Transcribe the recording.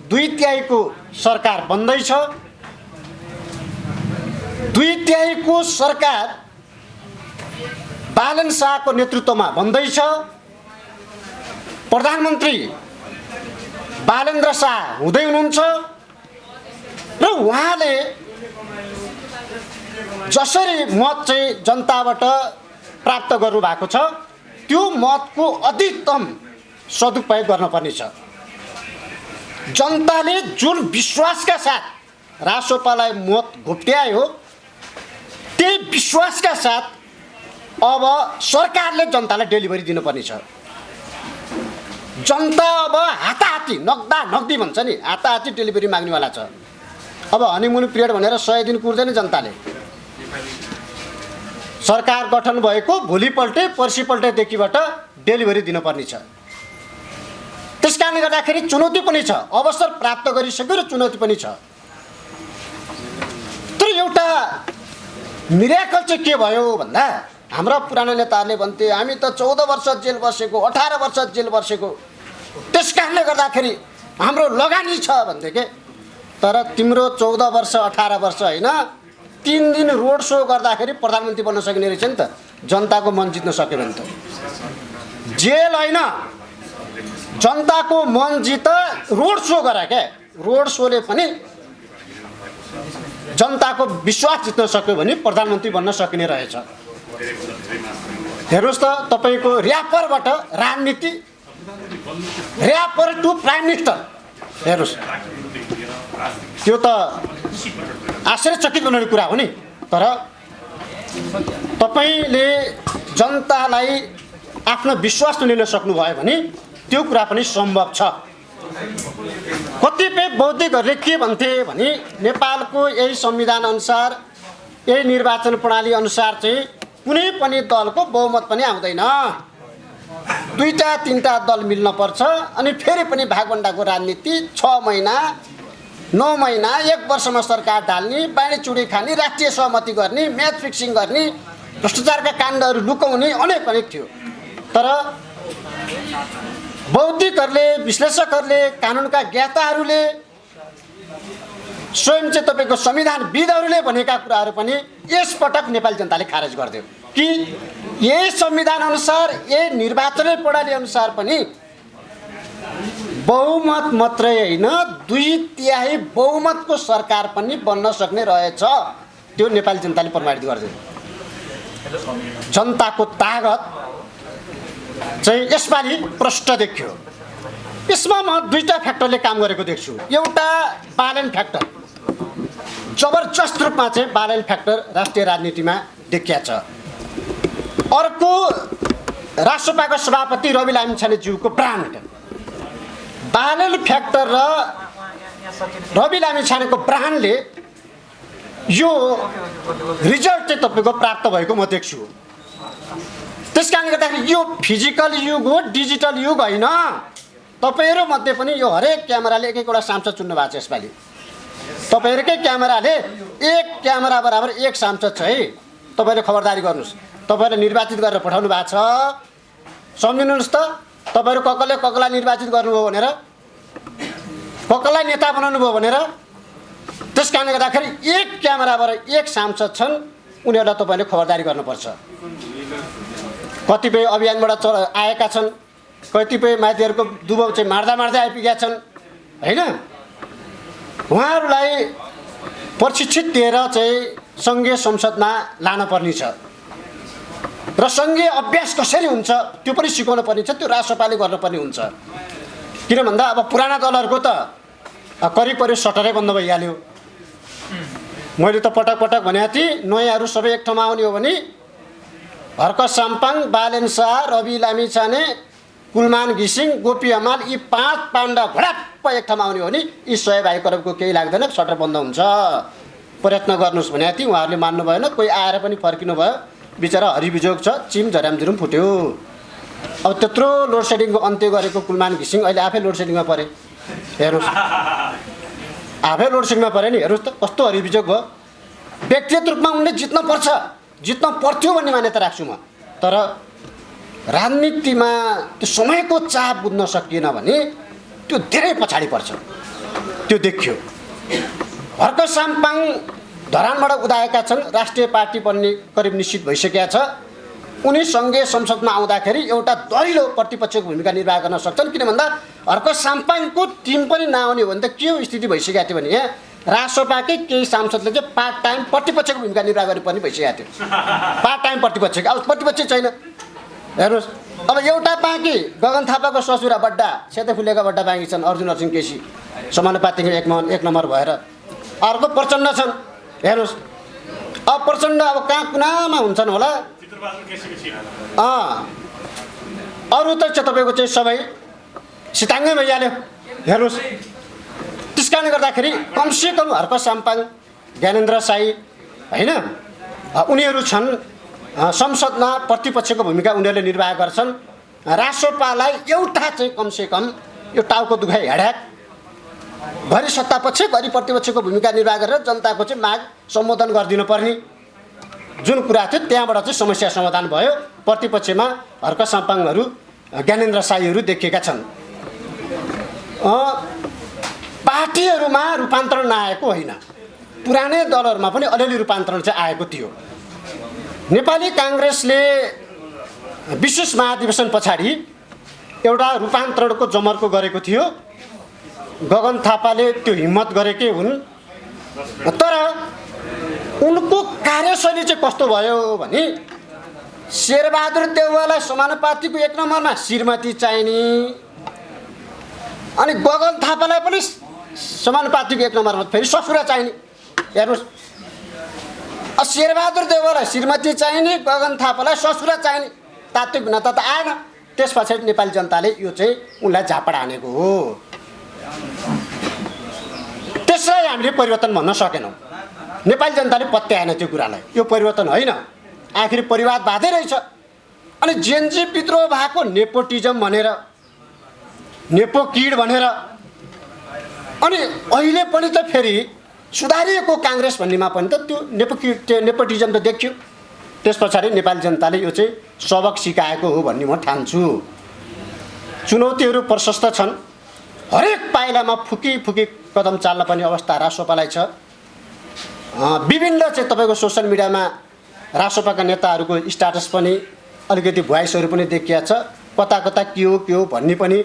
दुई तिहाईको सरकार बन्दैछ। दुई तिहाईको सरकार बालन शाहको नेतृत्वमा बन्दैछ। प्रधानमन्त्री बालेन्द्र शाह हुँदै हुनुहुन्छ र उहाँले जसरी मत चाहिँ जनताबाट प्राप्त गर्नुभएको छ त्यो मतको अधिकतम सदुपयोग गर्नुपर्नेछ। जनताले जुन विश्वासका साथ रासोपालाई मत घोप्ट्यायो त्यही विश्वासका साथ अब सरकारले जनतालाई डेलिभरी दिनुपर्नेछ। जनता अब हाताहाती नगदी भन्छ नि, हाताहाती डेलिभरी माग्नेवाला छ। अब हनीमुन पिरियड भनेर 100 दिन कुर्दैन जनताले। सरकार गठन भएको भोलिपल्टै पर्सिपल्टैदेखिबाट डेलिभरी दिनुपर्ने छ। त्यस कारणले गर्दाखेरि चुनौती पनि छ, अवसर प्राप्त गरिसक्यो र चुनौती पनि छ। तर एउटा मिराकल चाहिँ के भयो भन्दा हाम्रा पुराना नेताहरूले भन्थे हामी त 14 वर्ष जेल बसेको, 18 वर्ष जेल बसेको, त्यस कारणले गर्दाखेरि हाम्रो लगानी छ भन्थे के। तर तिम्रो 14 वर्ष 18 वर्ष होइन, 3 दिन रोड सो गर्दाखेरि प्रधानमन्त्री बन्न सकिने रहेछ नि त। जनताको मन जित्न सक्यो भने त जेल होइन, जनताको मन जित रोड सो गरे क्या। रोड सोले पनि जनताको विश्वास जित्न सक्यो भने प्रधानमन्त्री बन्न सकिने रहेछ। हेर्नुहोस् त तपाईको र्यापरबाट राजनीति, र्यापर टु प्राइम मिनिस्टर, हेर्नुहोस् त्यो त आश्चर्यचकित बनाउने कुरा हो नि। तर तपाईले जनतालाई आफ्नो विश्वास लिन सक्नुभयो भने त्यो कुरा पनि सम्भव छ। कतिपय बौद्धिकहरूले के भन्थे भने नेपालको यही संविधान अनुसार, यही निर्वाचन प्रणाली अनुसार चाहिँ कुनै पनि दलको बहुमत पनि आउँदैन, 2-3टा दल मिल्न पर्छ। अनि फेरि पनि भागभण्डाको राजनीति 6 महिना 9 महिना 1 वर्षमा सरकार ढाल्ने, बाँडीचुडी खाने, राष्ट्रिय सहमति गर्ने, म्याच फिक्सिङ गर्ने, भ्रष्टाचारका काण्डहरू लुकाउने अनेक थियो। तर बौद्धिकहरूले, विश्लेषकहरूले, कानुनका ज्ञाताहरूले, स्वयं चाहिँ तपाईँको संविधानविदहरूले भनेका कुराहरू पनि यसपटक नेपाली जनताले खारेज गरिदियो कि यही संविधान अनुसार, यही निर्वाचन प्रणाली अनुसार पनि बहुमत मात्रै होइन 2/3 बहुमतको सरकार पनि बन्न सक्ने रहेछ। त्यो नेपाली जनताले प्रमाणित गरिदियो। जनताको तागत चाहिँ यसपालि प्रष्ट देखियो। यसमा म 2टा फ्याक्टरले काम गरेको देख्छु। एउटा बालेन फ्याक्टर, जबरजस्त रूपमा चाहिँ बालेन फ्याक्टर राष्ट्रिय राजनीतिमा देखिया छ। अर्को राष्ट्रसभाको सभापति रवि लामिछानेज्यूको ब्रान्ड। बालेन फ्याक्टर र रवि लामिछानेको ब्रान्डले यो रिजल्ट चाहिँ तपाईँको प्राप्त भएको म देख्छु। त्यस कारणले गर्दाखेरि यो फिजिकल युग हो, डिजिटल युग होइन। तपाईँहरू मध्ये पनि यो हरेक क्यामेराले एक-एकवटा सांसद चुन्नु भएको छ यसपालि। तपाईँहरूकै क्यामेराले 1 क्यामेरा बराबर 1 सांसद छ है। तपाईँले खबरदारी गर्नुहोस्। तपाईँहरूले निर्वाचित गरेर पठाउनु भएको छ, सम्झिनुहोस् त। तपाईँहरू ककलाई निर्वाचित गर्नुभयो भनेर, ककलाई नेता बनाउनु भयो भनेर। त्यस कारणले गर्दाखेरि 1 क्यामेराबाट 1 सांसद छन्, उनीहरूलाई तपाईँले खबरदारी गर्नुपर्छ। कतिपय अभियानबाट आएका छन्, कतिपय मान्छेहरूको दुबो चाहिँ मार्दै आइपुगेका छन् होइन। उहाँहरूलाई प्रशिक्षित दिएर चाहिँ सङ्घीय संसदमा लान पर्ने छ र सङ्घीय अभ्यास कसरी हुन्छ त्यो पनि सिकाउनु पर्ने छ। त्यो राष्ट्रपालले गर्नुपर्ने हुन्छ। किन भन्दा अब पुराना दलहरूको त करिब सटरै बन्द भइहाल्यो। मैले त पटक भनेको थिएँ, नयाँहरू सबै एक ठाउँमा आउने हो भने हर्क साम्पाङ, बालेन शाह, रवि लामिछाने, कुलमान घिसिङ, गोपी हमाल, यी 5 पाण्डा घोडाप्प एक ठाउँमा आउने हो भने यी 100 भाइ करोडको केही लाग्दैन, सटर बन्द हुन्छ। प्रयत्न गर्नुहोस् भनेको थिएँ, उहाँहरूले मान्नु भएन। कोही आएर पनि फर्किनु भयो, बिचरा हरिबिजोग छ, चिम झरामझुरुम फुट्यो। अब त्यत्रो लोड सेडिङको अन्त्य गरेको कुलमान घिसिङ अहिले आफै लोड सेडिङमा परे। हेर्नुहोस्, आफै लोड सेडिङमा परे नि। हेर्नुहोस् त कस्तो हरिबिजोग भयो। व्यक्तिगत रूपमा उनले जित्न पर्थ्यो भन्ने मान्यता राख्छु म। तर राजनीतिमा त्यो समयको चाप बुझ्न सकिएन भने त्यो धेरै पछाडि पर्छ। त्यो देखियो। हर्क साम्पाङ धरानबाट उदाएका छन्, राष्ट्रिय पार्टी बन्ने करिब निश्चित भइसकेका छ। उनी सङ्घीय संसदमा आउँदाखेरि एउटा दरिलो प्रतिपक्षको भूमिका निर्वाह गर्न सक्छन्। किन भन्दा हर्क साम्पाङको टिम पनि नआउने हो भने त के हो स्थिति भइसकेको थियो भने यहाँ रासोपाकै केही सांसदले चाहिँ पार्ट टाइम प्रतिपक्षको भूमिका निर्वाह गर्नुपर्ने भइसकेको थियो। पार्ट टाइम प्रतिपक्षको, अब प्रतिपक्ष छैन। हेर्नुहोस्, अब एउटा बाँकी गगन थापाको ससुरा बड्डा, सेतो फुलेका बड्डा बाँकी छन्, अर्जुन अर्जुन केसी समानुपातिक एक नम्बर भएर। अर्को प्रचण्ड छन्। हेर्नुहोस्, अब प्रचण्ड अब कहाँ कुनामा हुन्छन् होला। अरू त तपाईँको चाहिँ सबै सिताङ्गै भइहाल्यो। हेर्नुहोस्, त्यस कारणले गर्दाखेरि कमसेकम हर्क साम्पाङ, ज्ञानेन्द्र साई होइन, उनीहरू छन् संसदमा प्रतिपक्षको भूमिका उनीहरूले निर्वाह गर्छन्। रासोपालाई एउटा चाहिँ कमसेकम यो टाउको दुखाइ हिँड्याक घरि सत्तापक्ष घरि प्रतिपक्षको भूमिका निर्वाह गरेर जनताको चाहिँ माग सम्बोधन गरिदिनु पर्ने जुन कुरा थियो, त्यहाँबाट चाहिँ समस्या समाधान भयो। प्रतिपक्षमा हर्क साम्पाङहरू, ज्ञानेन्द्र साईहरू देखिएका छन्। पार्टीहरूमा रूपान्तरण नआएको होइन, पुरानै दलहरूमा पनि अलिअलि रूपान्तरण चाहिँ आएको थियो। नेपाली काङ्ग्रेसले विशेष महाधिवेशन पछाडि एउटा रूपान्तरणको जमर्को गरेको थियो। गगन थापाले त्यो हिम्मत गरेकै हुन्। तर उनको कार्यशैली चाहिँ कस्तो भयो भने शेरबहादुर देउवालाई समानुपातिको एक नम्बरमा श्रीमती चाहिने, अनि गगन थापालाई पनि समानुपातिको एक नम्बरमा फेरि ससुरा चाहिने। हेर्नुहोस्, शेरबहादुर देउवालाई श्रीमती चाहिने, गगन थापालाई ससुरा चाहिने, तात्विक भिन्नता त आएन। त्यस पछाडि नेपाली जनताले यो चाहिँ उनलाई झापड हानेको हो। त्यसलाई हामीले परिवर्तन भन्न सकेनौँ। नेपाली जनताले पत्याएन त्यो कुरालाई। यो परिवर्तन होइन, आखिर परिवाद बाँधै रहेछ। अनि जेएनजी विद्रोह भएको नेपोटिजम भनेर, नेपो किड भनेर, अनि अहिले पनि त फेरि सुधारिएको काङ्ग्रेस भन्नेमा पनि त त्यो नेपोटिजम त देखियो। त्यस पछाडि नेपाली जनताले यो चाहिँ सबक सिकाएको हो भन्ने म ठान्छु। चुनौतीहरू प्रशस्त छन्। हरेक पाइलामा फुकी फुकी कदम चाल्न पर्ने अवस्था रासोपालाई छ। विभिन्न चाहिँ तपाईँको सोसियल मिडियामा रासोपाका नेताहरूको स्ट्याटस पनि अलिकति भोइसहरू पनि देखिया छ। कता कता के हो भन्ने पनि